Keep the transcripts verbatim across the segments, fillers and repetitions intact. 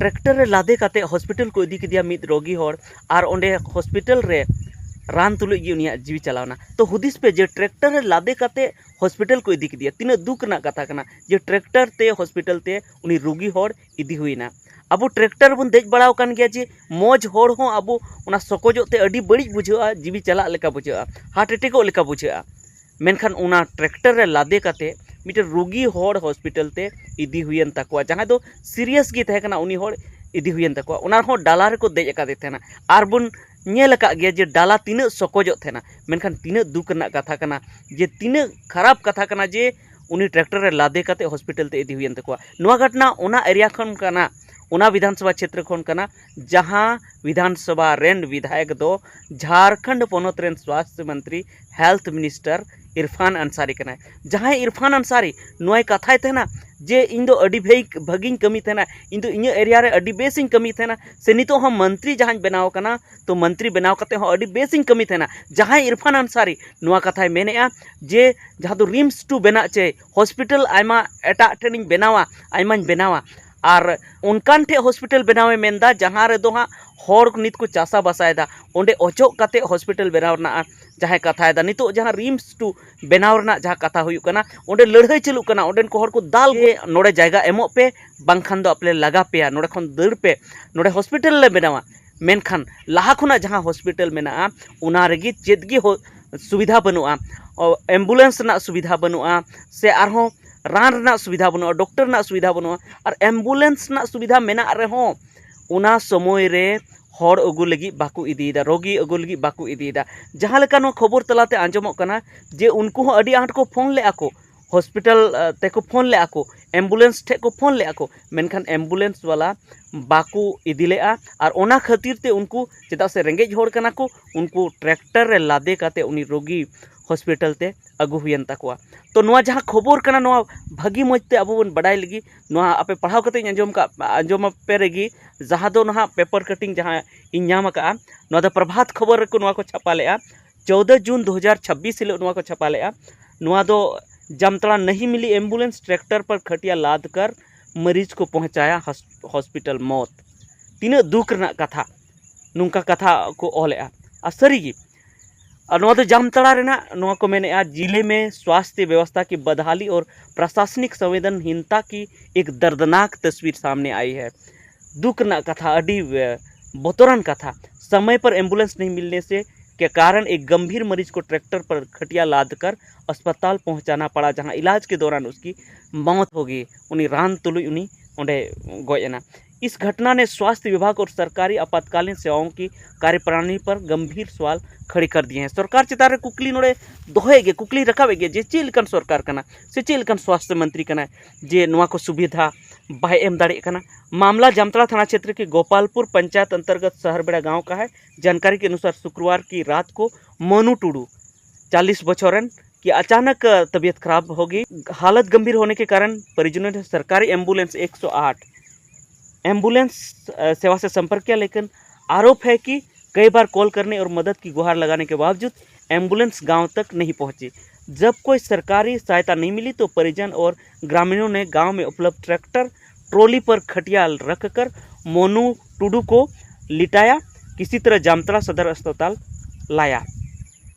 Tractor ᱨᱮ ᱞᱟᱫᱮ ᱠᱟᱛᱮ ᱦᱚᱥᱯᱤᱴᱟᱞ ᱠᱚ ᱤᱫᱤ ᱠᱮᱫᱮᱭᱟ ᱢᱤᱫ ᱨᱳᱜᱤ ᱦᱚᱲ, ᱟᱨ ᱚᱸᱰᱮ ᱦᱚᱥᱯᱤᱴᱟᱞ ᱨᱮ ᱨᱟᱱ ᱛᱩᱞᱩᱡ ᱜᱮ ᱩᱱᱤᱭᱟᱜ ᱡᱤᱣᱤ ᱪᱟᱞᱟᱣᱱᱟ᱾ ᱛᱚ ᱦᱩᱫᱤᱥ ᱯᱮ ᱡᱮ ᱴᱨᱮᱠᱴᱚᱨ ᱨᱮ ᱞᱟᱫᱮ ᱠᱟᱛᱮ ᱦᱚᱥᱯᱤᱴᱟᱞ ᱠᱚ ᱤᱫᱤ ᱠᱮᱫᱮᱭᱟ, ᱛᱤᱱᱟᱹᱜ ᱫᱩᱠ ᱨᱮᱱᱟᱜ ᱠᱟᱛᱷᱟ ᱠᱟᱱᱟ ᱡᱮ ᱴᱨᱮᱠᱴᱚᱨ ᱛᱮ ᱦᱚᱥᱯᱤᱴᱟᱞ ᱛᱮ ᱩᱱᱤ ᱨᱩᱜᱤ ᱦᱚᱲ ᱤᱫᱤ ᱦᱩᱭᱱᱟ᱾ ᱟᱵᱚ ᱴᱨᱮᱠᱴᱚᱨ ᱵᱚᱱ ᱫᱮᱡ ᱵᱟᱲᱟᱣ ᱟᱠᱟᱱ ᱜᱮᱭᱟ ᱡᱮ ᱢᱚᱡᱽ ᱦᱚᱲ ᱦᱚᱸ ᱟᱵᱚ ᱚᱱᱟ ᱥᱚᱠᱚᱡᱚᱜ ᱛᱮ ᱟᱹᱰᱤ ᱵᱟᱹᱲᱤᱡ ᱵᱩᱡᱷᱟᱹᱜᱼᱟ, ᱡᱤᱣᱤ ᱪᱟᱞᱟᱜ ᱞᱮᱠᱟ ᱵᱩᱡᱷᱟᱹᱜᱼᱟ, ᱦᱟᱨᱴ ᱮᱴᱮᱠᱚᱜ ᱞᱮᱠᱟ ᱵᱩᱡᱷᱟᱹᱜᱼᱟ᱾ ᱢᱮᱱᱠᱷᱟᱱ ᱚᱱᱟ ᱴᱨᱮᱠᱴᱚᱨ ᱨᱮ ᱞᱟᱫᱮ ᱠᱟᱛᱮ ᱢᱤᱫᱴᱮᱱ ᱨᱩᱜᱤ ᱦᱚᱲ ᱦᱚᱥᱯᱤᱴᱟᱞ ᱛᱮ ᱤᱫᱤ ᱦᱩᱭᱮᱱ ᱛᱟᱠᱚᱣᱟ, ᱡᱟᱦᱟᱸᱭ ᱫᱚ ᱥᱤᱨᱤᱭᱟᱥ ᱜᱮ ᱛᱟᱦᱮᱸ ᱠᱟᱱᱟ, ᱩᱱᱤ ᱦᱚᱲ ᱤᱫᱤ ᱦᱩᱭᱮᱱ ᱛᱟᱠᱚᱣᱟ᱾ ᱚᱱᱟ ᱨᱮᱦᱚᱸ ᱰᱟᱞᱟ ᱨᱮᱠᱚ ᱫᱮᱡ ᱟᱠᱟᱫᱮ ᱛᱟᱦᱮᱱᱟ᱾ ᱟᱨ ᱵᱚᱱ ᱧᱮᱞ ᱟᱠᱟᱫ ᱜᱮᱭᱟ ᱡᱮ ᱰᱟᱞᱟ ᱛᱤᱱᱟᱹᱜ ᱥᱚᱠᱚᱡᱚᱜ ᱛᱟᱦᱮᱱᱟ, ᱢᱮᱱᱠᱷᱟᱱ ᱛᱤᱱᱟᱹᱜ ᱫᱩᱠ ᱨᱮᱱᱟᱜ ᱠᱟᱛᱷᱟ ᱠᱟᱱᱟ, ᱡᱮ ᱛᱤᱱᱟᱹᱜ ᱠᱷᱟᱨᱟᱯ ᱠᱟᱛᱷᱟ ᱠᱟᱱᱟ ᱡᱮ ᱩᱱᱤ ᱴᱨᱮᱠᱴᱚᱨ ᱨᱮ ᱞᱟᱫᱮ ᱠᱟᱛᱮ ᱦᱚᱥᱯᱤᱴᱟᱞ ᱛᱮ ᱤᱫᱤ ᱦᱩᱭᱮᱱ ᱛᱟᱠᱚᱣᱟ᱾ ᱱᱚᱣᱟ ᱜᱷᱚᱴᱚᱱᱟ ᱚᱱᱟ ᱮᱨᱤᱭᱟ ᱠᱷᱚᱱ ᱠᱟᱱᱟ, ᱚᱱᱟ ᱵᱤᱫᱷᱟᱱ ᱥᱚᱵᱷᱟ ᱪᱷᱮᱛᱨᱚ ᱠᱷᱚᱱ ᱠᱟᱱᱟ, ᱡᱟᱦᱟᱸ ᱵᱤᱫᱷᱟᱱ ᱥᱚᱵᱷᱟ ᱨᱮᱱ ᱵᱤᱫᱷᱟᱭᱚᱠ ᱫᱚ ᱡᱷᱟᱲᱠᱷᱚᱸᱰ ᱯᱚᱱᱚᱛ ᱨᱮᱱ ᱥᱣᱟᱥᱛᱷ ᱢᱚᱱᱛᱨᱤ, ᱦᱮᱞᱛᱷ ᱢᱤᱱᱤᱥᱴᱟᱨ ᱤᱨᱯᱷᱟᱱ ᱟᱱᱥᱟᱨᱤ ᱠᱟᱱᱟᱭ᱾ ᱡᱟᱦᱟᱸᱭ ᱤᱨᱯᱷᱟᱱ ᱟᱱᱥᱟᱨᱤ ᱱᱚᱣᱟᱭ ᱠᱟᱛᱷᱟᱭ ᱛᱟᱦᱮᱱᱟ ᱡᱮ ᱤᱧ ᱫᱚ ᱟᱹᱰᱤ ᱵᱷᱟᱹᱜᱤ, ᱵᱷᱟᱹᱜᱤᱧ ᱠᱟᱹᱢᱤ ᱛᱟᱦᱮᱱᱟ, ᱤᱧ ᱫᱚ ᱤᱧᱟᱹᱜ ᱮᱨᱤᱭᱟ ᱨᱮ ᱟᱹᱰᱤ ᱵᱮᱥᱤᱧ ᱠᱟᱹᱢᱤ ᱛᱟᱦᱮᱱᱟ, ᱥᱮ ᱱᱤᱛᱚᱜ ᱦᱚᱸ ᱢᱚᱱᱛᱨᱤ ᱡᱟᱦᱟᱸᱧ ᱵᱮᱱᱟᱣ ᱟᱠᱟᱱᱟ, ᱛᱚ ᱢᱚᱱᱛᱨᱤ ᱵᱮᱱᱟᱣ ᱠᱟᱛᱮ ᱦᱚᱸ ᱟᱹᱰᱤ ᱵᱮᱥᱤᱧ ᱠᱟᱹᱢᱤ ᱛᱟᱦᱮᱱᱟ᱾ ᱡᱟᱦᱟᱸᱭ ᱤᱨᱯᱷᱟᱱ ᱟᱱᱥᱟᱨᱤ ᱱᱚᱣᱟ ᱠᱟᱛᱷᱟᱭ ᱢᱮᱱᱮᱫᱼᱟ ᱡᱮ ᱡᱟᱦᱟᱸ ᱫᱚ ᱨᱤᱢᱥ ᱴᱩ ᱵᱮᱱᱟᱜ ᱪᱟᱹᱭ, ᱦᱚᱥᱯᱤᱴᱟᱞ ᱟᱭᱢᱟ ᱮᱴᱟᱜ ᱴᱷᱮᱱᱤᱧ ᱵᱮᱱᱟᱣᱟ, ᱟᱭᱢᱟᱧ ᱵᱮᱱᱟᱣᱟ, ᱟᱨ ᱚᱱᱠᱟᱱ ᱴᱷᱮᱱ ᱦᱚᱥᱯᱤᱴᱟᱞ ᱵᱮᱱᱟᱣᱮ ᱢᱮᱱᱫᱟ ᱡᱟᱦᱟᱸ ᱨᱮᱫᱚ ᱦᱟᱸᱜ ᱦᱚᱲ ᱱᱤᱛ ᱠᱚ ᱪᱟᱥᱟ ᱵᱟᱥᱟᱭᱮᱫᱟ, ᱚᱸᱰᱮ ᱚᱪᱚᱜ ᱠᱟᱛᱮ ᱦᱚᱥᱯᱤᱴᱟᱞ ᱵᱮᱱᱟᱣ ᱨᱮᱱᱟᱜ ᱡᱟᱦᱟᱸᱭ ᱠᱟᱛᱷᱟᱭᱮᱫᱟ᱾ ᱱᱤᱛᱚᱜ ᱡᱟᱦᱟᱸ ᱨᱤᱢᱥ ᱴᱩ ᱵᱮᱱᱟᱣ ᱨᱮᱱᱟᱜ ᱡᱟᱦᱟᱸ ᱠᱟᱛᱷᱟ ᱦᱩᱭᱩᱜ ᱠᱟᱱᱟ, ᱚᱸᱰᱮ ᱞᱟᱹᱲᱦᱟᱹᱭ ᱪᱟᱹᱞᱩᱜ ᱠᱟᱱᱟ, ᱚᱸᱰᱮᱱ ᱠᱚ ᱦᱚᱲ ᱠᱚ ᱫᱟᱞ ᱜᱮ, ᱱᱚᱰᱮ ᱡᱟᱭᱜᱟ ᱮᱢᱚᱜ ᱯᱮ, ᱵᱟᱝᱠᱷᱟᱱ ᱫᱚ ᱟᱯᱮ ᱞᱮ ᱞᱟᱜᱟ ᱯᱮᱭᱟ, ᱱᱚᱰᱮ ᱠᱷᱚᱱ ᱫᱟᱹᱲ ᱯᱮ, ᱱᱚᱰᱮ ᱦᱚᱥᱯᱤᱴᱟᱞ ᱞᱮ ᱵᱮᱱᱟᱣᱟ᱾ ᱢᱮᱱᱠᱷᱟᱱ ᱞᱟᱦᱟ ᱠᱷᱚᱱᱟᱜ ᱡᱟᱦᱟᱸ ᱦᱚᱥᱯᱤᱴᱟᱞ ᱢᱮᱱᱟᱜᱼᱟ, ᱚᱱᱟ ᱨᱮᱜᱮ ᱪᱮᱫ ᱜᱮ ᱦᱚ-, ᱥᱩᱵᱤᱫᱷᱟ ᱵᱟᱹᱱᱩᱜᱼᱟ, ᱚ, ᱮᱢᱵᱩᱞᱮᱱᱥ ᱨᱮᱱᱟᱜ ᱥᱩᱵᱤᱫᱷᱟ ᱵᱟᱹᱱᱩᱜᱼᱟ, ᱥᱮ ᱟᱨᱦᱚᱸ ᱨᱟᱱ ᱨᱮᱱᱟᱜ ᱥᱩᱵᱤᱫᱷᱟ ᱵᱟᱹᱱᱩᱜᱼᱟ, ᱰᱚᱠᱴᱚᱨ ᱨᱮᱱᱟᱜ ᱥᱩᱵᱤᱫᱷᱟ ᱵᱟᱹᱱᱩᱜᱼᱟ, ᱟᱨ ᱮᱢᱵᱩᱞᱮᱱᱥ ᱨᱮᱱᱟᱜ ᱥᱩᱵᱤᱫᱷᱟ ᱢᱮᱱᱟᱜ ᱨᱮᱦᱚᱸ ᱚᱱᱟ ᱥᱚᱢᱚᱭ ᱨᱮ ᱦᱚᱲ ᱟᱹᱜᱩ ᱞᱟᱹᱜᱤᱫ ᱵᱟᱠᱚ ᱤᱫᱤᱭᱮᱫᱟ, ᱨᱳᱜᱤ ᱟᱹᱜᱩ ᱞᱟᱹᱜᱤᱫ ᱵᱟᱠᱚ ᱤᱫᱤᱭᱮᱫᱟ᱾ ᱡᱟᱦᱟᱸ ᱞᱮᱠᱟ ᱱᱚᱣᱟ ᱠᱷᱚᱵᱚᱨ ᱛᱟᱞᱟᱛᱮ ᱟᱸᱡᱚᱢᱚᱜ ᱠᱟᱱᱟ ᱡᱮ ᱩᱱᱠᱩ ᱦᱚᱸ ᱟᱹᱰᱤ ᱟᱸᱴ ᱠᱚ ᱯᱷᱳᱱ ᱞᱮᱫᱼᱟ ᱠᱚ, ᱦᱚᱥᱯᱤᱴᱟᱞ, ᱟ, ᱛᱮᱠᱚ ᱯᱷᱳᱱ ᱞᱮᱫᱼᱟ ᱠᱚ, ᱮᱢᱵᱩᱞᱮᱱᱥ ᱴᱷᱮᱱ ᱠᱚ ᱯᱷᱳᱱ ᱞᱮᱫᱼᱟ ᱠᱚ, ᱢᱮᱱᱠᱷᱟᱱ ᱮᱢᱵᱩᱞᱮᱱᱥ ᱵᱟᱞᱟ ᱵᱟᱠᱚ ᱤᱫᱤ ᱞᱮᱫᱼᱟ᱾ ᱟᱨ ᱚᱱᱟ ᱠᱷᱟᱹᱛᱤᱨ ᱛᱮ ᱩᱱᱠᱩ, ᱪᱮᱫᱟᱜ ᱥᱮ ᱨᱮᱸᱜᱮᱡ ᱦᱚᱲ ᱠᱟᱱᱟ ᱠᱚ, ᱩᱱᱠᱩ ᱴᱨᱮᱠᱴᱚᱨ ᱨᱮ ᱞᱟᱫᱮ ᱠᱟᱛᱮ ᱩᱱᱤ ᱨᱳᱜᱤ ᱦᱚᱥᱯᱤᱴᱟᱞ ᱛᱮ ᱟᱹᱜᱩ ᱦᱩᱭᱮᱱ ᱛᱟᱠᱚᱣᱟ᱾ ᱛᱚ ᱱᱚᱣᱟ ᱡᱟᱦᱟᱸ ᱠᱷᱚᱵᱚᱨ ᱠᱟᱱᱟ, ᱱᱚᱣᱟ ᱵᱷᱟᱹᱜᱤ ᱢᱚᱡᱽ ᱛᱮ ᱟᱵᱚ ᱵᱚᱱ ᱵᱟᱰᱟᱭ ᱞᱟᱹᱜᱤᱫ, ᱱᱚᱣᱟ ᱟᱯᱮ ᱯᱟᱲᱦᱟᱣ ᱠᱟᱛᱮ ᱤᱧ ᱟᱸᱡᱚᱢ ᱠᱟᱜ, ᱟᱸᱡᱚᱢ ᱟᱯᱮ ᱨᱮᱜᱮ, ᱡᱟᱦᱟᱸ ᱫᱚ ᱱᱟᱦᱟᱜ ᱯᱮᱯᱟᱨ ᱠᱟᱴᱤᱝ ᱡᱟᱦᱟᱸ ᱤᱧ ᱧᱟᱢ ᱟᱠᱟᱫᱼᱟ, ᱱᱚᱣᱟ ᱫᱚ ᱯᱨᱚᱵᱷᱟᱛ ᱠᱷᱚᱵᱚᱨ ᱨᱮᱠᱚ ᱱᱚᱣᱟ ᱠᱚ ᱪᱷᱟᱯᱟ ᱞᱮᱫᱼᱟ᱾ ᱪᱳᱫᱚ ᱡᱩᱱ ᱫᱩ ᱦᱟᱡᱟᱨ ᱪᱷᱟᱵᱵᱤᱥ ᱦᱤᱞᱳᱜ ᱱᱚᱣᱟ ᱠᱚ ᱪᱷᱟᱯᱟ ᱞᱮᱫᱼᱟ᱾ ᱱᱚᱣᱟ ᱫᱚ ᱡᱟᱢᱛᱟᱲᱟ ᱱᱟᱦᱤ ᱢᱤᱞᱤ ᱮᱢᱵᱩᱞᱮᱱᱥ ᱴᱨᱮᱠᱴᱚᱨ ᱯᱟᱨ ᱠᱷᱟᱴᱤᱭᱟ ᱞᱟᱫ ᱠᱟᱨ ᱢᱟᱹᱨᱤᱪ ᱠᱚ ᱯᱚᱦᱚᱸᱪᱟᱭᱟ ᱦᱚᱥ-, ᱦᱚᱥᱯᱤᱴᱟᱞ ᱢᱚᱛ᱾ ᱛᱤᱱᱟᱹᱜ ᱫᱩᱠ ᱨᱮᱱᱟᱜ ᱠᱟᱛᱷᱟ, ᱱᱚᱝᱠᱟ ᱠᱟᱛᱷᱟ ᱠᱚ ᱚᱞᱮᱜᱼᱟ᱾ ᱟᱨ ᱥᱟᱹᱨᱤᱜᱮ, ᱟᱨ ᱱᱚᱣᱟ ᱫᱚ ᱡᱟᱢᱛᱟᱲᱟ ᱨᱮᱱᱟᱜ, ᱱᱚᱣᱟ ᱠᱚ ᱢᱮᱱᱮᱜᱼᱟ, जिले में स्वास्थ्य व्यवस्था की बदहाली और प्रशासनिक संवेदनहीनता की एक दर्दनाक तस्वीर सामने आई है। ᱫᱩᱠ ᱨᱮᱱᱟᱜ ᱠᱟᱛᱷᱟ, ᱟᱹᱰᱤ, ᱮ, ᱵᱚᱛᱚᱨᱟᱱ ᱠᱟᱛᱷᱟ, समय पर एम्बुलेंस नहीं मिलने से के कारण एक गंभीर मरीज को ट्रैक्टर पर खटिया लादकर अस्पताल पहुंचाना पड़ा, जहां इलाज के दौरान उसकी मौत हो गई। ᱩᱱᱤ ᱨᱟᱱ ᱛᱩᱞᱩᱡ ᱩᱱᱤ ᱚᱸᱰᱮ ᱜᱚᱡ ᱮᱱᱟ᱾ इस घटना ने स्वास्थ्य विभाग और सरकारी आपातकालीन सेवाओं की कार्यप्रणाली पर गंभीर सवाल खड़े कर दिए हैं। ᱥᱚᱨᱠᱟᱨ ᱪᱮᱛᱟᱱ ᱨᱮ ᱠᱩᱠᱞᱤ ᱱᱚᱰᱮ ᱫᱚᱦᱚᱭᱮᱫ ᱜᱮ, ᱠᱩᱠᱞᱤ ᱨᱟᱠᱟᱵᱮᱫ ᱜᱮ ᱡᱮ ᱪᱮᱫ ᱞᱮᱠᱟᱱ ᱥᱚᱨᱠᱟᱨ ᱠᱟᱱᱟ ᱥᱮ ᱪᱮᱫ ᱞᱮᱠᱟᱱ ᱥᱣᱟᱥᱛᱷ ᱢᱚᱱᱛᱨᱤ ᱠᱟᱱᱟᱭ ᱡᱮ ᱱᱚᱣᱟ ᱠᱚ ᱥᱩᱵᱤᱫᱷᱟ ᱵᱟᱭ ᱮᱢ ᱫᱟᱲᱮᱭᱟᱜ ᱠᱟᱱᱟ᱾ मामला जामताड़ा थाना क्षेत्र के गोपालपुर पंचायत अंतर्गत सहरबेड़ा गांव का है। जानकारी के अनुसार शुक्रवार की रात को मोनू टुडू, चालीस बछर ᱨᱮᱱ, की अचानक तबीयत खराब हो गई। हालत गंभीर होने के कारण परिजनों ने सरकारी एम्बुलेंस एक सौ आठ एम्बुलेंस, अ, सेवा से संपर्क किया, लेकिन आरोप है कि कई बार कॉल करने और मदद की गुहार लगाने के बावजूद एम्बुलेंस गांव तक नहीं पहुंची। जब कोई सरकारी सहायता नहीं मिली तो परिजन और ग्रामीणों ने गांव में उपलब्ध ट्रैक्टर ट्रॉली पर खटिया रखकर मोनू टुडू को लिटाया, किसी तरह जामताड़ा सदर अस्पताल लाया।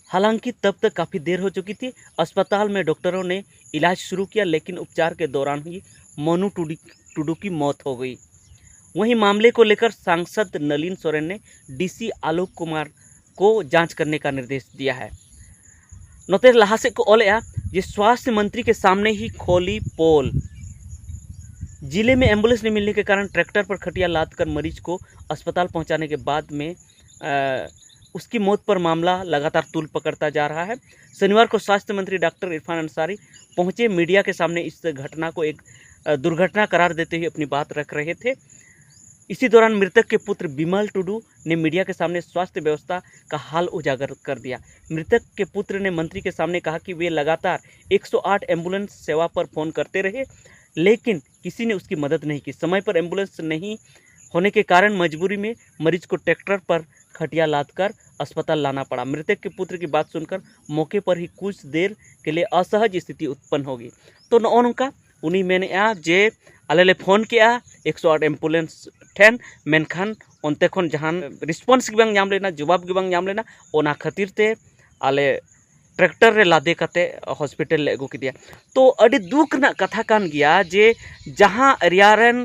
हालांकि तब तक काफ़ी देर हो चुकी थी। अस्पताल में डॉक्टरों ने इलाज शुरू किया, लेकिन उपचार के दौरान ही मोनू टुडी, टुडू की मौत हो गई। वहीं मामले को लेकर सांसद नलिन सोरेन ने डीसी आलोक कुमार को जांच करने का निर्देश दिया है। ᱱᱚᱛᱮ ᱞᱟᱦᱟ ᱥᱮᱫ ᱠᱚ ᱚᱞᱮᱜᱼᱟ ᱡᱮ स्वास्थ्य मंत्री के सामने ही खोली पोल। जिले में एम्बुलेंस नहीं मिलने के कारण ट्रैक्टर पर खटिया लादकर मरीज को अस्पताल पहुंचाने के बाद में, अ, उसकी मौत पर मामला लगातार तूल पकड़ता जा रहा है। शनिवार को स्वास्थ्य मंत्री डॉक्टर इरफान अंसारी पहुंचे, मीडिया के सामने इस घटना को एक, अ, दुर्घटना करार देते हुए अपनी बात रख रहे थे। इसी दौरान मृतक के पुत्र बिमल टुडू ने मीडिया के सामने स्वास्थ्य व्यवस्था का हाल उजागर कर दिया। मृतक के पुत्र ने मंत्री के सामने कहा कि वे लगातार एक सौ आठ एम्बुलेंस सेवा पर फ़ोन करते रहे, लेकिन किसी ने उसकी मदद नहीं की। समय पर एम्बुलेंस नहीं होने के कारण मजबूरी में मरीज को ट्रैक्टर पर खटिया लादकर अस्पताल लाना पड़ा। मृतक के पुत्र की बात सुनकर मौके पर ही कुछ देर के लिए असहज स्थिति उत्पन्न होगी। तो ᱱᱚᱜᱼᱚ ᱱᱚᱝᱠᱟ ᱩᱱᱤ ᱢᱮᱱᱮᱫᱼᱟ ᱡᱮ ᱟᱞᱮ ᱞᱮ ᱯᱷᱳᱱ ᱠᱮᱜᱼᱟ ᱮᱠᱥᱚ ᱟᱴ ᱮᱢᱵᱩᱞᱮᱱᱥ ᱴᱷᱮᱱ, ᱢᱮᱱᱠᱷᱟᱱ ᱚᱱᱛᱮ ᱠᱷᱚᱱ ᱡᱟᱦᱟᱱ ᱨᱮᱥᱯᱚᱱᱥ ᱜᱮ ᱵᱟᱝ ᱧᱟᱢ ᱞᱮᱱᱟ, ᱡᱚᱵᱟᱵ ᱜᱮ ᱵᱟᱝ ᱧᱟᱢ ᱞᱮᱱᱟ᱾ ᱚᱱᱟ ᱠᱷᱟᱹᱛᱤᱨ ᱛᱮ ᱟᱞᱮ ᱴᱨᱟᱠᱴᱟᱨ ᱨᱮ ᱞᱟᱫᱮ ᱠᱟᱛᱮ ᱦᱚᱥᱯᱤᱴᱟᱞ ᱞᱮ ᱟᱹᱜᱩ ᱠᱮᱫᱮᱭᱟ᱾ ᱛᱚ ᱟᱹᱰᱤ ᱫᱩᱠ ᱨᱮᱱᱟᱜ ᱠᱟᱛᱷᱟ ᱠᱟᱱ ᱜᱮᱭᱟ ᱡᱮ ᱡᱟᱦᱟᱸ ᱮᱨᱤᱭᱟ ᱨᱮᱱ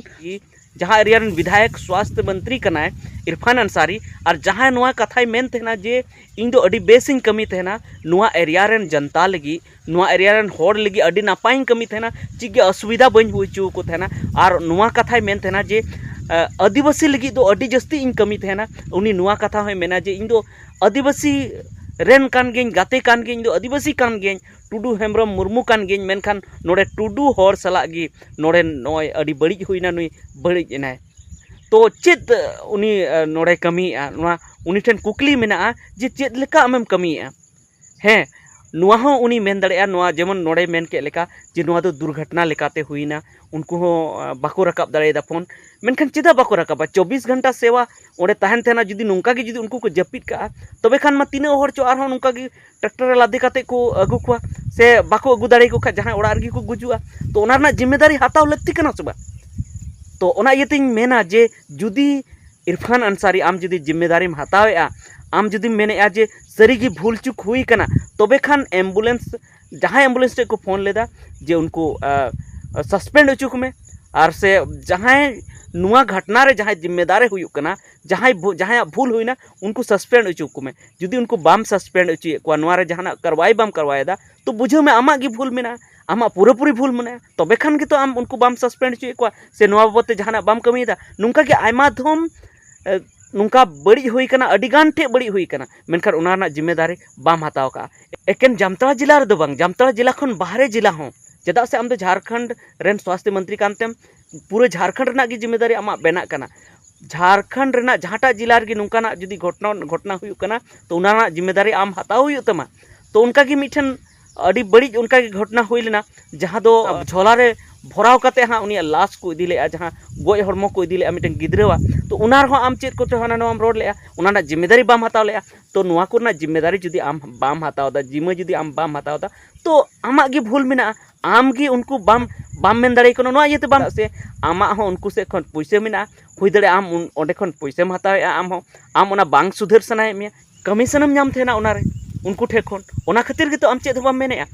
ᱡᱟᱦᱟᱸ ᱮᱨᱤᱭᱟ ᱨᱮᱱ ᱵᱤᱫᱷᱟᱭᱚᱠ ᱥᱣᱟᱥᱛᱷ ᱢᱚᱱᱛᱨᱤ ᱠᱟᱱᱟᱭ ᱤᱨᱯᱷᱟᱱ ᱟᱱᱥᱟᱨᱤ, ᱟᱨ ᱡᱟᱦᱟᱸᱭ ᱱᱚᱣᱟ ᱠᱟᱛᱷᱟᱭ ᱢᱮᱱ ᱛᱟᱦᱮᱱᱟ ᱡᱮ ᱤᱧ ᱫᱚ ᱟᱹᱰᱤ ᱵᱮᱥ ᱤᱧ ᱠᱟᱹᱢᱤ ᱛᱟᱦᱮᱱᱟ ᱱᱚᱣᱟ ᱮᱨᱤᱭᱟ ᱨᱮᱱ ᱡᱚᱱᱛᱟ ᱞᱟᱹᱜᱤᱫ, ᱱᱚᱣᱟ ᱮᱨᱤᱭᱟ ᱨᱮᱱ ᱦᱚᱲ ᱞᱟᱹᱜᱤᱫ ᱟᱹᱰᱤ ᱱᱟᱯᱟᱭᱤᱧ ᱠᱟᱹᱢᱤ ᱛᱟᱦᱮᱱᱟ, ᱪᱮᱫ ᱜᱮ ᱚᱥᱩᱵᱤᱫᱷᱟ ᱵᱟᱹᱧ ᱦᱩᱭ ᱦᱚᱪᱚ ᱟᱠᱚ ᱛᱟᱦᱮᱱᱟ᱾ ᱟᱨ ᱱᱚᱣᱟ ᱠᱟᱛᱷᱟᱭ ᱢᱮᱱ ᱛᱟᱦᱮᱱᱟ ᱡᱮ ᱟᱹᱫᱤᱵᱟᱹᱥᱤ ᱞᱟᱹᱜᱤᱫ ᱫᱚ ᱟᱹᱰᱤ ᱡᱟᱹᱥᱛᱤ ᱤᱧ ᱠᱟᱹᱢᱤ ᱛᱟᱦᱮᱱᱟ᱾ ᱩᱱᱤ ᱱᱚᱣᱟ ᱠᱟᱛᱷᱟ ᱦᱚᱸᱭ ᱢᱮᱱᱟ ᱡᱮ ᱤᱧ ᱫᱚ ᱟᱹᱫᱤᱵᱟᱹᱥᱤ ᱨᱮᱱ ᱠᱟᱱ ᱜᱤᱭᱟᱹᱧ, ᱜᱟᱛᱮ ᱠᱟᱱ ᱜᱤᱭᱟᱹᱧ, ᱤᱧ ᱫᱚ ᱟᱹᱫᱤᱵᱟᱹᱥᱤ ᱠᱟᱱ ᱜᱤᱭᱟᱹᱧ, ᱴᱩᱰᱩ ᱦᱮᱢᱵᱨᱚᱢ ᱢᱩᱨᱢᱩ ᱠᱟᱱ ᱜᱤᱭᱟᱹᱧ, ᱢᱮᱱᱠᱷᱟᱱ ᱱᱚᱰᱮ ᱴᱩᱰᱩ ᱦᱚᱲ ᱥᱟᱞᱟᱜ ᱜᱮ ᱱᱚᱰᱮ ᱱᱚᱜᱼᱚᱭ ᱟᱹᱰᱤ ᱵᱟᱹᱲᱤᱡ ᱦᱩᱭᱱᱟ, ᱱᱩᱭ ᱵᱟᱹᱲᱤᱡ ᱮᱱᱟᱭ᱾ ᱛᱚ ᱪᱮᱫ ᱩᱱᱤ ᱱᱚᱰᱮ ᱠᱟᱹᱢᱤᱭᱮᱫᱼᱟ? ᱱᱚᱣᱟ ᱩᱱᱤ ᱴᱷᱮᱱ ᱠᱩᱠᱞᱤ ᱢᱮᱱᱟᱜᱼᱟ ᱡᱮ ᱪᱮᱫ ᱞᱮᱠᱟ ᱟᱢᱮᱢ ᱠᱟᱹᱢᱤᱭᱮᱫᱼᱟ? ᱦᱮᱸ, ᱱᱚᱣᱟ ᱦᱚᱸ ᱩᱱᱤ ᱢᱮᱱ ᱫᱟᱲᱮᱭᱟᱜᱼᱟ, ᱱᱚᱣᱟ ᱡᱮᱢᱚᱱ ᱱᱚᱰᱮ ᱢᱮᱱ ᱠᱮᱫ ᱞᱮᱠᱟ ᱡᱮ ᱱᱚᱣᱟ ᱫᱚ ᱫᱩᱨᱜᱷᱚᱴᱚᱱᱟ ᱞᱮᱠᱟᱛᱮ ᱦᱩᱭᱱᱟ, ᱩᱱᱠᱩ ᱦᱚᱸ ᱵᱟᱠᱚ ᱨᱟᱠᱟᱵ ᱫᱟᱲᱮᱭᱟᱫᱟ ᱯᱷᱳᱱ᱾ ᱢᱮᱱᱠᱷᱟᱱ ᱪᱮᱫᱟᱜ ᱵᱟᱠᱚ ᱨᱟᱠᱟᱵᱟ? ᱪᱚᱵᱵᱤᱥ ᱜᱷᱚᱱᱴᱟ ᱥᱮᱵᱟ ᱚᱸᱰᱮ ᱛᱟᱦᱮᱱ ᱛᱟᱦᱮᱱᱟ, ᱡᱩᱫᱤ ᱱᱚᱝᱠᱟ ᱜᱮ ᱡᱩᱫᱤ ᱩᱱᱠᱩ ᱠᱚ ᱡᱟᱹᱯᱤᱫ ᱠᱟᱜᱼᱟ, ᱛᱚᱵᱮ ᱠᱷᱟᱱ ᱢᱟ ᱛᱤᱱᱟᱹᱜ ᱦᱚᱲ ᱪᱚ ᱟᱨᱦᱚᱸ ᱱᱚᱝᱠᱟ ᱜᱮ ᱴᱨᱟᱠᱴᱟᱨ ᱨᱮ ᱞᱟᱫᱮ ᱠᱟᱛᱮ ᱠᱚ ᱟᱹᱜᱩ ᱠᱚᱣᱟ, ᱥᱮ ᱵᱟᱠᱚ ᱟᱹᱜᱩ ᱫᱟᱲᱮᱭᱟᱠᱚ ᱠᱷᱟᱱ ᱡᱟᱦᱟᱸᱭ ᱚᱲᱟᱜ ᱨᱮᱜᱮ ᱠᱚ ᱜᱩᱡᱩᱜᱼᱟ᱾ ᱛᱚ ᱚᱱᱟ ᱨᱮᱱᱟᱜ ᱡᱤᱢᱢᱮᱫᱟᱨᱤ ᱦᱟᱛᱟᱣ ᱞᱟᱹᱠᱛᱤ ᱠᱟᱱᱟ ᱥᱮ ᱵᱟᱝ? ᱛᱚ ᱚᱱᱟ ᱤᱭᱟᱹᱛᱮᱧ ᱢᱮᱱᱟ ᱡᱮ ᱡᱩᱫᱤ ᱤᱨᱯᱷᱟᱱ ᱟᱱᱥᱟᱨᱤ ᱟᱢ ᱡᱩᱫᱤ ᱡᱤᱢᱢᱮᱫᱟᱨᱤᱢ ᱦᱟᱛᱟᱣᱮᱫᱼᱟ, ᱟᱢ ᱡᱩᱫᱤᱢ ᱢᱮᱱᱮᱫᱼᱟ ᱡᱮ ᱥᱟᱹᱨᱤᱜᱮ ᱵᱷᱩᱞ ᱪᱩᱠ ᱦᱩᱭ ᱠᱟᱱᱟ, ᱛᱚᱵᱮ ᱠᱷᱟᱱ ᱮᱢᱵᱩᱞᱮᱱᱥ, ᱡᱟᱦᱟᱸᱭ ᱮᱢᱵᱩᱞᱮᱱᱥ ᱴᱷᱮᱱ ᱠᱚ ᱯᱷᱳᱱ ᱞᱮᱫᱟ ᱡᱮ ᱩᱱᱠᱩ ᱥᱟᱥᱯᱮᱱᱰ ᱦᱚᱪᱚ ᱠᱚᱢᱮ, ᱟᱨ ᱥᱮ ᱡᱟᱦᱟᱸᱭ ᱱᱚᱣᱟ ᱜᱷᱚᱴᱱᱟ ᱨᱮ ᱡᱟᱦᱟᱸᱭ ᱡᱤᱢᱢᱮᱫᱟᱨᱮ ᱦᱩᱭᱩᱜ ᱠᱟᱱᱟ, ᱡᱟᱦᱟᱸᱭ ᱵᱷᱩ- ᱡᱟᱦᱟᱸᱭᱟᱜ ᱵᱷᱩᱞ ᱦᱩᱭᱱᱟ, ᱩᱱᱠᱩ ᱥᱟᱥᱯᱮᱱᱰ ᱦᱚᱪᱚ ᱠᱚᱢᱮ᱾ ᱡᱩᱫᱤ ᱩᱱᱠᱩ ᱵᱟᱢ ᱥᱟᱥᱯᱮᱱᱰ ᱦᱚᱪᱚᱭᱮᱫ ᱠᱚᱣᱟ, ᱱᱚᱣᱟ ᱨᱮ ᱡᱟᱦᱟᱱᱟᱜ ᱠᱟᱨᱣᱟᱭ ᱵᱟᱢ ᱠᱟᱨᱣᱟᱭᱮᱫᱟ, ᱛᱚ ᱵᱩᱡᱷᱟᱹᱣ ᱢᱮ ᱟᱢᱟᱜ ᱜᱮ ᱵᱷᱩᱞ ᱢᱮᱱᱟᱜᱼᱟ, ᱟᱢᱟᱜ ᱯᱩᱨᱟᱹᱯᱩᱨᱤ ᱵᱷᱩᱞ ᱢᱮᱱᱟᱜᱼᱟ, ᱛᱚᱵᱮ ᱠᱷᱟᱱ ᱜᱮᱛᱚ ᱟᱢ ᱩᱱᱠᱩ ᱵᱟᱢ ᱥᱟᱥᱯᱮᱱᱰ ᱦᱚᱪᱚᱭᱮᱫ ᱠᱚᱣᱟ ᱥᱮ ᱱᱚᱣᱟ ᱵᱟᱵᱚᱫ ᱛᱮ ᱡᱟᱦᱟᱱᱟᱜ ᱵᱟᱢ ᱠᱟᱹᱢᱤᱭᱮᱫᱟ᱾ ᱱᱚᱝᱠᱟ ᱜᱮ ᱟᱭᱢᱟ ᱫᱷᱚᱢ ᱮ, ᱱᱚᱝᱠᱟ ᱵᱟᱹᱲᱤᱡ ᱦᱩᱭ ᱠᱟᱱᱟ, ᱟᱹᱰᱤ ᱜᱟᱱ ᱴᱷᱮᱡ ᱵᱟᱹᱲᱤᱡ ᱦᱩᱭ ᱠᱟᱱᱟ, ᱢᱮᱱᱠᱷᱟᱱ ᱚᱱᱟ ᱨᱮᱱᱟᱜ ᱡᱤᱢᱢᱮᱫᱟᱨᱤ ᱵᱟᱢ ᱦᱟᱛᱟᱣ ᱠᱟᱜᱼᱟ᱾ ᱮᱠᱮᱱ ᱡᱟᱢᱛᱟᱲᱟ ᱡᱮᱞᱟ ᱨᱮᱫᱚ ᱵᱟᱝ, ᱡᱟᱢᱛᱟᱲᱟ ᱡᱮᱞᱟ ᱠᱷᱚᱱ ᱵᱟᱦᱨᱮ ᱡᱮᱞᱟ ᱦᱚᱸ, ᱪᱮᱫᱟᱜ ᱥᱮ ᱟᱢ ᱫᱚ ᱡᱷᱟᱲᱠᱷᱚᱸᱰ ᱨᱮᱱ ᱥᱣᱟᱥᱛᱷ ᱢᱚᱱᱛᱨᱤ ᱠᱟᱱᱛᱮᱢ, ᱯᱩᱨᱟᱹ ᱡᱷᱟᱲᱠᱷᱚᱸᱰ ᱨᱮᱱᱟᱜ ᱜᱮ ᱡᱤᱢᱢᱮᱫᱟᱨᱤ ᱟᱢᱟᱜ ᱵᱮᱱᱟᱜ ᱠᱟᱱᱟ᱾ ᱡᱷᱟᱲᱠᱷᱚᱸᱰ ᱨᱮᱱᱟᱜ ᱡᱟᱦᱟᱸᱴᱟᱜ ᱡᱮᱞᱟ ᱨᱮᱜᱮ ᱱᱚᱝᱠᱟᱱᱟᱜ ᱡᱩᱫᱤ ᱜᱷᱚᱴᱱᱟ, ᱜᱷᱚᱴᱱᱟ ᱦᱩᱭᱩᱜ ᱠᱟᱱᱟ, ᱛᱚ ᱚᱱᱟ ᱨᱮᱱᱟᱜ ᱡᱤᱢᱢᱮᱫᱟᱨᱤ ᱟᱢ ᱦᱟᱛᱟᱣ ᱦᱩᱭᱩᱜ ᱛᱟᱢᱟ᱾ ᱛᱚ ᱚᱱᱠᱟ ᱜᱮ ᱢᱤᱫᱴᱷᱮᱱ ᱟᱹᱰᱤ ᱵᱟᱹᱲᱤᱡ ᱚᱱᱠᱟ ᱜᱮ ᱜᱷᱚᱴᱱᱟ ᱦᱩᱭ ᱞᱮᱱᱟ, ᱡᱟᱦᱟᱸ ᱫᱚ ᱡᱷᱚᱞᱟ ᱨᱮ ᱵᱷᱚᱨᱟᱣ ᱠᱟᱛᱮ ᱦᱟᱸᱜ ᱩᱱᱤᱭᱟᱜ ᱞᱟᱥ ᱠᱚ ᱤᱫᱤ ᱞᱮᱫᱼᱟ, ᱡᱟᱦᱟᱸ ᱜᱚᱡ ᱦᱚᱲᱢᱚ ᱠᱚ ᱤᱫᱤ ᱞᱮᱫᱼᱟ ᱢᱤᱫᱴᱮᱱ ᱜᱤᱫᱽᱨᱟᱹᱣᱟᱜ, ᱛᱚ ᱚᱱᱟ ᱨᱮᱦᱚᱸ ᱟᱢ ᱪᱮᱫ ᱠᱚᱪᱚ ᱦᱟᱱᱟ ᱱᱚᱣᱟᱢ ᱨᱚᱲ ᱞᱮᱫᱼᱟ, ᱚᱱᱟ ᱨᱮᱱᱟᱜ ᱡᱤᱢᱢᱮᱫᱟᱨᱤ ᱵᱟᱢ ᱦᱟᱛᱟᱣ ᱞᱮᱫᱼᱟ᱾ ᱛᱚ ᱱᱚᱣᱟ ᱠᱚᱨᱮᱱᱟᱜ ᱡᱤᱢᱢᱮᱫᱟᱨᱤ ᱡᱩᱫᱤ ᱟᱢ ᱵᱟᱢ ᱦᱟᱛᱟᱣ ᱮᱫᱟ, ᱡᱤᱢᱟᱹ ᱡᱩᱫᱤ ᱟᱢ ᱵᱟᱢ ᱦᱟᱛᱟᱣ ᱮᱫᱟ, ᱛᱚ ᱟᱢᱟᱜ ᱜᱮ ᱵᱷᱩᱞ ᱢᱮᱱᱟᱜᱼᱟ᱾ ᱟᱢ ᱜᱮ ᱩᱱᱠᱩ ᱵᱟᱢ ᱵᱟᱢ ᱢᱮᱱ ᱫᱟᱲᱮ ᱠᱟᱱᱟ, ᱱᱚᱣᱟ ᱤᱭᱟᱹᱛᱮ ᱵᱟᱝ ᱥᱮ ᱟᱢᱟᱜ ᱦᱚᱸ ᱩᱱᱠᱩ ᱥᱮᱫ ᱠᱷᱚᱱ ᱯᱩᱭᱥᱟᱹ ᱢᱮᱱᱟᱜᱼᱟ, ᱦᱩᱭ ᱫᱟᱲᱮᱭᱟᱜᱼᱟ ᱟᱢ ᱩᱱ- ᱚᱸᱰᱮ ᱠᱷᱚᱱ ᱯᱩᱭᱥᱟᱹᱢ ᱦᱟᱛᱟᱣᱮᱫᱼᱟ, ᱟᱢ ᱦᱚᱸ ᱟᱢ ᱚᱱᱟ ᱵᱟᱝ ᱥᱩᱫᱷᱟᱹᱨ ᱥᱟᱱᱟᱭᱮᱫ ᱢᱮᱭᱟ, ᱠᱚᱢᱤᱥᱚᱱᱮᱢ ᱧᱟᱢ ᱛᱟᱦᱮᱱᱟ ᱚᱱᱟᱨᱮ ᱩᱱᱠᱩ ᱴᱷᱮᱱ ᱠᱷᱚᱱ, ᱚᱱᱟ ᱠᱷᱟᱹᱛᱤᱨ ᱜᱮᱛᱚ ᱟᱢ ᱪᱮᱫ ᱦᱚᱸ ᱵᱟᱢ ᱢᱮᱱᱮᱫᱼᱟ᱾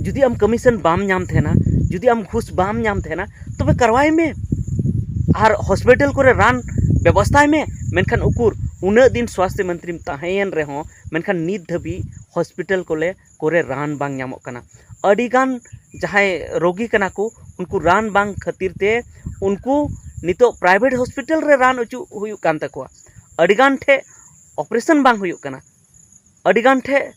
ᱡᱩᱫᱤ ᱟᱢ ᱠᱚᱢᱤᱥᱚᱱ ᱵᱟᱢ ᱧᱟᱢ ᱛᱟᱦᱮᱱᱟ, ᱡᱩᱫᱤ ᱟᱢ ᱜᱷᱩᱥ ᱵᱟᱢ ᱧᱟᱢ ᱛᱟᱦᱮᱱᱟ, ᱛᱚᱵᱮ ᱠᱟᱨᱣᱟᱭ ᱢᱮ ᱟᱨ ᱦᱚᱥᱯᱤᱴᱟᱞ ᱠᱚᱨᱮ ᱨᱟᱱ ᱵᱮᱵᱚᱥᱛᱷᱟᱭ ᱢᱮ᱾ ᱢᱮᱱᱠᱷᱟᱱ ᱩᱠᱩᱨ, ᱩᱱᱟᱹᱜ ᱫᱤᱱ ᱥᱣᱟᱥᱛᱷᱚ ᱢᱚᱱᱛᱨᱤᱢ ᱛᱟᱦᱮᱸᱭᱮᱱ ᱨᱮᱦᱚᱸ, ᱢᱮᱱᱠᱷᱟᱱ ᱱᱤᱛ ᱫᱷᱟᱹᱵᱤᱡ ᱦᱚᱥᱯᱤᱴᱟᱞ ᱠᱚᱞᱮ ᱠᱚᱨᱮ ᱨᱟᱱ ᱵᱟᱝ ᱧᱟᱢᱚᱜ ᱠᱟᱱᱟ᱾ ᱟᱹᱰᱤᱜᱟᱱ ᱡᱟᱦᱟᱸᱭ ᱨᱳᱜᱤ ᱠᱟᱱᱟ ᱠᱚ, ᱩᱱᱠᱩ ᱨᱟᱱ ᱵᱟᱝ ᱠᱷᱟᱹᱛᱤᱨ ᱛᱮ ᱩᱱᱠᱩ ᱱᱤᱛᱚᱜ ᱯᱨᱟᱭᱵᱷᱮᱴ ᱦᱚᱥᱯᱤᱴᱟᱞ ᱨᱮ ᱨᱟᱱ ᱚᱪᱚ ᱦᱩᱭᱩᱜ ᱠᱟᱱ ᱛᱟᱠᱚᱣᱟ᱾ ᱟᱹᱰᱤᱜᱟᱱ ᱴᱷᱮᱡ ᱚᱯᱟᱨᱮᱥᱚᱱ ᱵᱟᱝ ᱦᱩᱭᱩᱜ ᱠᱟᱱᱟ᱾ ᱟᱹᱰᱤᱜᱟᱱ ᱴᱷᱮᱡ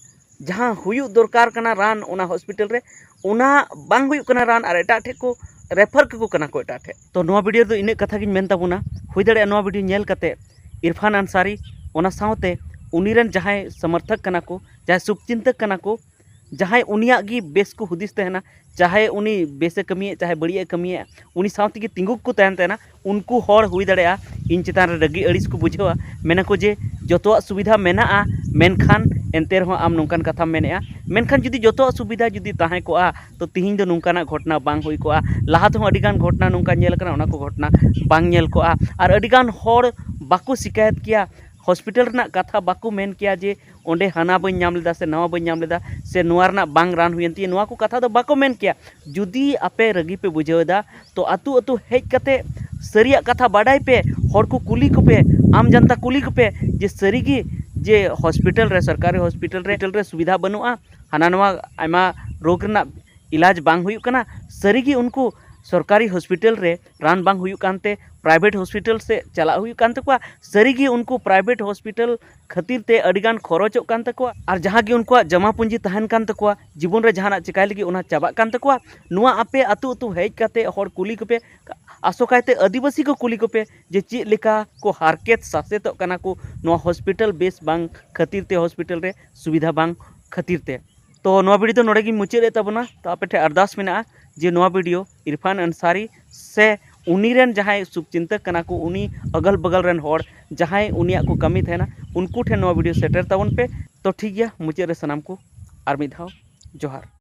ᱡᱟᱦᱟᱸ ᱦᱩᱭᱩᱜ ᱫᱚᱨᱠᱟᱨ ᱠᱟᱱᱟ ᱨᱟᱱ ᱚᱱᱟ ᱦᱚᱥᱯᱤᱴᱟᱞ ᱨᱮ, ᱚᱱᱟ ᱵᱟᱝ ᱦᱩᱭᱩᱜ ᱠᱟᱱᱟ ᱨᱟᱱ, ᱟᱨ ᱮᱴᱟᱜ ᱴᱷᱮᱡ ᱠᱚ ᱨᱮᱯᱷᱟᱨ ᱠᱟᱠᱚ ᱠᱟᱱᱟ ᱠᱚ ᱮᱴᱟᱜ ᱴᱷᱮᱡ᱾ ᱛᱚ ᱱᱚᱣᱟ ᱵᱷᱤᱰᱤᱭᱳ ᱨᱮᱫᱚ ᱤᱱᱟᱹᱜ ᱠᱟᱛᱷᱟ ᱜᱤᱧ ᱢᱮᱱ ᱛᱟᱵᱚᱱᱟ᱾ ᱦᱩᱭ ᱫᱟᱲᱮᱭᱟᱜᱼᱟ ᱱᱚᱣᱟ ᱵᱷᱤᱰᱤᱭᱳ ᱧᱮᱞ ᱠᱟᱛᱮ ᱤᱨᱯᱷᱟᱱ ᱟᱱᱥᱟᱨᱤ, ᱚᱱᱟ ᱥᱟᱶᱛᱮ ᱩᱱᱤ ᱨᱮᱱ ᱡᱟᱦᱟᱸᱭ ᱥᱚᱢᱚᱨᱛᱷᱚᱠ ᱠᱟᱱᱟ ᱠᱚ, ᱡᱟᱦᱟᱸᱭ ᱥᱩᱵᱷᱪᱤᱱᱛᱟᱹᱠ ᱠᱟᱱᱟ ᱠᱚ, ᱡᱟᱦᱟᱸᱭ ᱩᱱᱤᱭᱟᱜ ᱜᱮ ᱵᱮᱥ ᱠᱚ ᱦᱩᱫᱤᱥ ᱛᱟᱦᱮᱱᱟ, ᱪᱟᱦᱮ ᱩᱱᱤ ᱵᱮᱥᱮ ᱠᱟᱹᱢᱤᱭᱮᱫ, ᱪᱟᱦᱮ ᱵᱟᱹᱲᱤᱡ ᱮ ᱠᱟᱹᱢᱤᱭᱮᱫ, ᱩᱱᱤ ᱥᱟᱶ ᱛᱮᱜᱮ ᱛᱤᱸᱜᱩ ᱠᱚ ᱛᱟᱦᱮᱱ ᱛᱟᱦᱮᱱᱟ, ᱩᱱᱠᱩ ᱦᱚᱲ ᱦᱩᱭ ᱫᱟᱲᱮᱭᱟᱜᱼᱟ ᱤᱧ ᱪᱮᱛᱟᱱ ᱨᱮ ᱨᱟᱹᱜᱤ ᱟᱹᱲᱤᱥ ᱠᱚ ᱵᱩᱡᱷᱟᱹᱣᱟ, ᱢᱮᱱᱟᱠᱚ ᱡᱮ ᱡᱚᱛᱚᱣᱟᱜ ᱥᱩᱵᱤᱫᱷᱟ ᱢᱮᱱᱟᱜᱼᱟ, ᱢᱮᱱᱠᱷᱟᱱ ᱮᱱᱛᱮ ᱨᱮᱦᱚᱸ ᱟᱢ ᱱᱚᱝᱠᱟᱱ ᱠᱟᱛᱷᱟᱢ ᱢᱮᱱᱮᱫᱼᱟ᱾ ᱢᱮᱱᱠᱷᱟᱱ ᱡᱩᱫᱤ ᱡᱚᱛᱚᱣᱟᱜ ᱥᱩᱵᱤᱫᱷᱟ ᱡᱩᱫᱤ ᱛᱟᱦᱮᱸ ᱠᱚᱜᱼᱟ, ᱛᱚ ᱛᱤᱦᱤᱧ ᱫᱚ ᱱᱚᱝᱠᱟᱱᱟᱜ ᱜᱷᱚᱴᱚᱱᱟ ᱵᱟᱝ ᱦᱩᱭ ᱠᱚᱜᱼᱟ᱾ ᱞᱟᱦᱟ ᱛᱮᱦᱚᱸ ᱟᱹᱰᱤᱜᱟᱱ ᱜᱷᱚᱴᱚᱱᱟ ᱱᱚᱝᱠᱟ ᱧᱮᱞ ᱟᱠᱟᱱᱟ, ᱚᱱᱟ ᱠᱚ ᱜᱷᱚᱴᱚᱱᱟ ᱵᱟᱝ ᱧᱮᱞ ᱠᱚᱜᱼᱟ᱾ ᱟᱨ ᱟᱹᱰᱤᱜᱟᱱ ᱦᱚᱲ ᱵᱟᱠᱚ ᱥᱤᱠᱟᱭᱮᱛ ᱠᱮᱭᱟ, ᱦᱚᱥᱯᱤᱴᱟᱞ ᱨᱮᱱᱟᱜ ᱠᱟᱛᱷᱟ ᱵᱟᱠᱚ ᱢᱮᱱ ᱠᱮᱭᱟ ᱡᱮ ᱚᱸᱰᱮ ᱦᱟᱱᱟ ᱵᱟᱹᱧ ᱧᱟᱢ ᱞᱮᱫᱟ ᱥᱮ ᱱᱟᱣᱟ ᱵᱟᱹᱧ ᱧᱟᱢ ᱞᱮᱫᱟ ᱥᱮ ᱱᱚᱣᱟ ᱨᱮᱱᱟᱜ ᱵᱟᱝ ᱨᱟᱱ ᱦᱩᱭᱮᱱ ᱛᱤᱧᱟᱹ, ᱱᱚᱣᱟ ᱠᱚ ᱠᱟᱛᱷᱟ ᱫᱚ ᱵᱟᱠᱚ ᱢᱮᱱ ᱠᱮᱭᱟ᱾ ᱡᱩᱫᱤ ᱟᱯᱮ ᱨᱟᱹᱜᱤ ᱯᱮ ᱵᱩᱡᱷᱟᱹᱣ ᱮᱫᱟ, ᱛᱚ ᱟᱹᱛᱩ ᱟᱹᱛᱩ ᱦᱮᱡ ᱠᱟᱛᱮ ᱥᱟᱹᱨᱤᱭᱟᱜ ᱠᱟᱛᱷᱟ ᱵᱟᱰᱟᱭ ᱯᱮ, ᱦᱚᱲ ᱠᱚ ᱠᱩᱞᱤ ᱠᱚᱯᱮ, ᱟᱢ ᱡᱟᱱᱛᱟ ᱠᱩᱞᱤ ᱠᱚᱯᱮ ᱡᱮ ᱥᱟᱹᱨᱤᱜᱮ ᱡᱮ ᱦᱚᱥᱯᱤᱴᱟᱞ ᱨᱮ, ᱥᱚᱨᱠᱟᱨᱤ ᱦᱚᱥᱯᱤᱴᱟᱞ ᱨᱮ, ᱦᱚᱥᱯᱤᱴᱟᱞ ᱨᱮ ᱥᱩᱵᱤᱫᱷᱟ ᱵᱟᱹᱱᱩᱜᱼᱟ, ᱦᱟᱱᱟ ᱱᱚᱣᱟ ᱟᱭᱢᱟ ᱨᱳᱜᱽ ᱨᱮᱱᱟᱜ ᱤᱞᱟᱡᱽ ᱵᱟᱝ ᱦᱩᱭᱩᱜ ᱠᱟᱱᱟ, ᱥᱟᱹᱨᱤᱜᱮ ᱩᱱᱠᱩ ᱥᱚᱨᱠᱟᱨᱤ ᱦᱚᱥᱯᱤᱴᱟᱞ ᱨᱮ ᱨᱟᱱ ᱵᱟᱝ ᱦᱩᱭᱩᱜ ᱠᱟᱱᱛᱮ ᱯᱨᱟᱭᱵᱷᱮᱴ ᱦᱚᱥᱯᱤᱴᱟᱞ ᱥᱮᱫ ᱪᱟᱞᱟᱜ ᱦᱩᱭᱩᱜ ᱠᱟᱱ ᱛᱟᱠᱚᱣᱟ, ᱥᱟᱹᱨᱤᱜᱮ ᱩᱱᱠᱩ ᱯᱨᱟᱭᱵᱷᱮᱴ ᱦᱚᱥᱯᱤᱴᱟᱞ ᱠᱷᱟᱹᱛᱤᱨ ᱛᱮ ᱟᱹᱰᱤᱜᱟᱱ ᱠᱷᱚᱨᱚᱪᱚᱜ ᱠᱟᱱ ᱛᱟᱠᱚᱣᱟ, ᱟᱨ ᱡᱟᱦᱟᱸ ᱜᱮ ᱩᱱᱠᱩᱣᱟᱜ ᱡᱚᱢᱟ ᱯᱩᱸᱡᱤ ᱛᱟᱦᱮᱱ ᱠᱟᱱ ᱛᱟᱠᱚᱣᱟ ᱡᱤᱵᱚᱱ ᱨᱮ ᱡᱟᱦᱟᱱᱟᱜ ᱪᱮᱠᱟᱭ ᱞᱟᱹᱜᱤᱫ, ᱚᱱᱟ ᱪᱟᱵᱟᱜ ᱠᱟᱱ ᱛᱟᱠᱚᱣᱟ᱾ ᱱᱚᱣᱟ ᱟᱯᱮ ᱟᱹᱛᱩ ᱟᱹᱛᱩ ᱦᱮᱡ ᱠᱟᱛᱮ ᱦᱚᱲ ᱠᱩᱞᱤ ᱠᱚᱯᱮ, ᱟᱥᱚᱠᱟᱭᱛᱮ ᱟᱹᱫᱤᱵᱟᱹᱥᱤ ᱠᱚ ᱠᱩᱞᱤ ᱠᱚᱯᱮ ᱡᱮ ᱪᱮᱫ ᱞᱮᱠᱟ ᱠᱚ ᱦᱟᱨᱠᱮᱛ ᱥᱟᱥᱮᱛᱚᱜ ᱠᱟᱱᱟ ᱠᱚ ᱱᱚᱣᱟ ᱦᱚᱥᱯᱤᱴᱟᱞ ᱵᱮᱥ ᱵᱟᱝ ᱠᱷᱟᱹᱛᱤᱨ ᱛᱮ, ᱦᱚᱥᱯᱤᱴᱟᱞ ᱨᱮ ᱥᱩᱵᱤᱫᱷᱟ ᱵᱟᱝ ᱠᱷᱟᱹᱛᱤᱨ ᱛᱮ᱾ ᱛᱚ ᱱᱚᱣᱟ ᱵᱷᱤᱰᱤᱭᱳ ᱫᱚ ᱱᱚᱰᱮ ᱜᱤᱧ ᱢᱩᱪᱟᱹᱫ ᱮᱫ ᱛᱟᱵᱚᱱᱟ᱾ ᱛᱚ ᱟᱯᱮ ᱴᱷᱮᱱ ᱟᱨᱫᱟᱥ ᱢᱮᱱᱟᱜᱼᱟ, ᱡᱮ ᱱᱚᱣᱟ ᱵᱷᱤᱰᱤᱭᱳ ᱤᱨᱯᱷᱟᱱ ᱟᱱᱥᱟᱨᱤ ᱥᱮ ᱩᱱᱤ ᱨᱮᱱ ᱡᱟᱦᱟᱸᱭ ᱥᱩᱵᱷᱪᱤᱱᱛᱟᱹᱠ ᱠᱟᱱᱟ ᱠᱚ, ᱩᱱᱤ ᱟᱜᱟᱞ ᱵᱟᱜᱟᱞ ᱨᱮᱱ ᱦᱚᱲ ᱡᱟᱦᱟᱸᱭ ᱩᱱᱤᱭᱟᱜ ᱠᱚ ᱠᱟᱹᱢᱤ ᱛᱟᱦᱮᱱᱟ, ᱩᱱᱠᱩ ᱴᱷᱮᱱ ᱱᱚᱣᱟ ᱵᱷᱤᱰᱤᱭᱳ ᱥᱮᱴᱮᱨ ᱛᱟᱵᱚᱱ ᱯᱮ᱾ ᱛᱚ ᱴᱷᱤᱠ ᱜᱮᱭᱟ, ᱢᱩᱪᱟᱹᱫ ᱨᱮ ᱥᱟᱱᱟᱢ ᱠᱚ ᱟᱨ ᱢᱤᱫ ᱫᱷᱟᱣ ᱡᱚᱦᱟᱨ᱾